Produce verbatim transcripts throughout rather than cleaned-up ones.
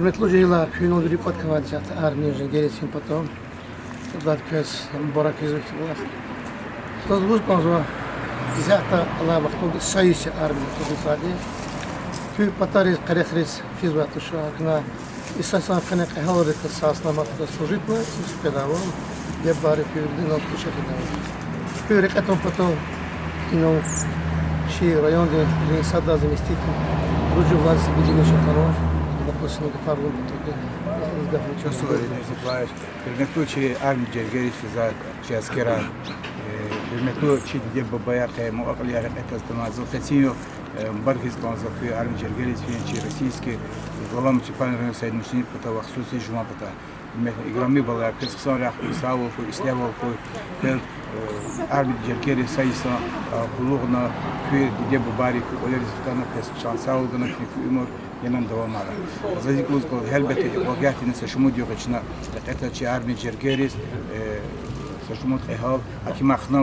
Гьуьрметлу жегьилар, куьн вири кӀватӀ хьанвайди я Армия Джергерис фин патал. Гьадаз квез мубарак ийизва куь кӀвалах. Заз лугьуз кӀанзава, исятда алай вахтунда са йис я армияда служитьдайди. Куь патариз, къерехриз физвай туш гьакӀна, и са йисан къене кьегьалрикай сагъ-саламатдаказ служитьна, и чпелай ава, диде-бубайри куь виридалай туш шехьидайвал. Куь рекье тун патал инал чи райондин кьилин садран заместитель Дружи Владислав Бединович атанва, гаф лугьун патал. Чан сагъ хьуй, Николаевич. Гьуьрметлу чи Армия Джергерис физвай чи аскерар, э, гьуьрметлу чи диде-бубаяр, къе мукьва-кьилияр, рекье тваз атанвай, зун къенин югъ, э, мубаракиз кӀанзава куь Армия Джергерис фин чи российский глава муниципальный район Саид Мусинидин патал ва хсуси жуван патал. Гьуьрметлу играми балаяр, квез хъсан рехъ хьуй, сагъвал хьуй, ислягьвал хьуй. Квез, э, Армия Джергерис са йисан, э, къуллугъна, куь диде-бубайри куь кӀвалериз хтана, квез чан сагъвал гана, куьне куь уьмуьр генани давамарай. Заз икӀ лугьуз кӀанзава, гьелбетда, и кӀвалах гьатна са шумуд югъ ична рекье тваз чи Армия Джергерис, э, са шумуд кьегьал, гьакӀ им ахна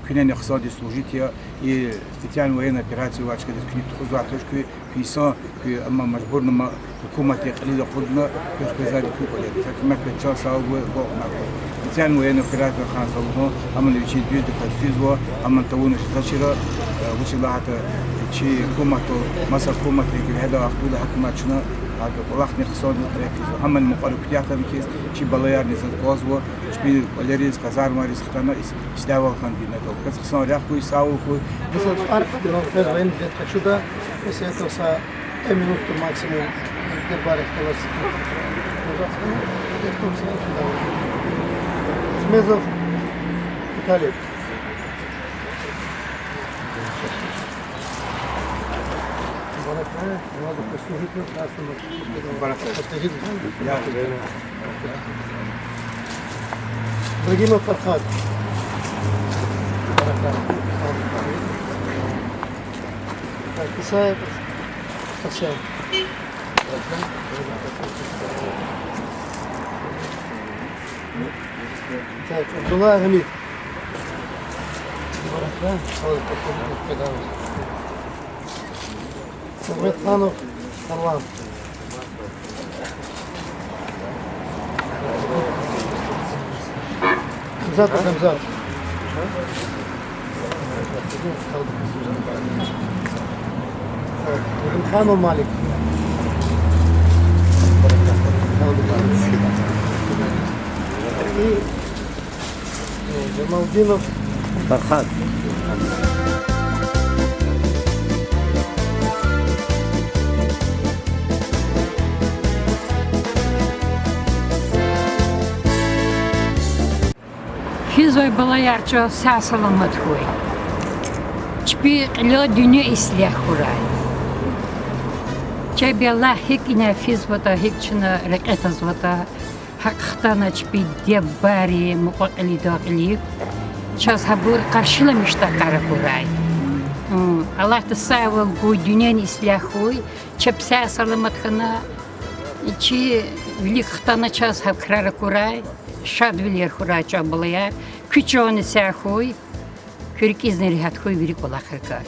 куьнени хъсандиз служить я, и специальный военный операция авай чкадиз куьне тухузвай туш куь, куь йисан, куь, амма мажбурнама гьукуматди кьилиз акъудна, квез къвезвайди куь кӀвалериз. Гьакӏ им квез чан сагъвал гуй, бал гунагь гуй. Специальный военный операция хьана за лугьун, амма вичин дуьздаказ физва, амма тавуна жезвачир, э, вучиз лагьайтӏа чи гьукуматдал, маса гьукуматрин кьиле гьада ахъ гуда гьакимар чна, гьакӏ кӏвалахни хъсандиз кьиле физва. Амма мукьвара куьтягь хьана хьиз, чи балаярни заз аквазва, чпин кӏвалериз, казармайриз хтана, ислягьвал хьана диндал. Квез хъсан рехъ хьуй, сагъвал хьуй. Мисал, фаркь тир, квез военный билет къачуда, если это са пять минут, то максимум, дербарихъ галаз. Безмезов Виталий. Ибрагимов Фархад. Так, Исаев Арсен. Так, Абдуллаев Гьамид. Мугьаммедханов Тарлан. Гьамзатов Гьамзат. Гьамзатханов Малик. И Жамалдинов Фархад. Физвай балаяр чаз сагъ-саламат хьуй. Чпи кьилин дуьнья ислягь хьурай. Чеб Аллагь гьикӏ ина физватӏа, гьикӏ чна рекье твазватӏа, гьакӏ хтана чпин диде-бубайри, мукьва-кьилидин кьилив. Чаз гьабур къаршиламишдай кар акурай. Аллагьди сагъвал гуй, дуьнья ислягь хьуй, чеб сагъ-саламат хьана, чи вилик хтана чаз гьа крар акурай, шадвилер хьурай чан балаяр, куь чанни сагъ хьуй, куь рикӏизни регьят хьуй вири кӏвалахрикай.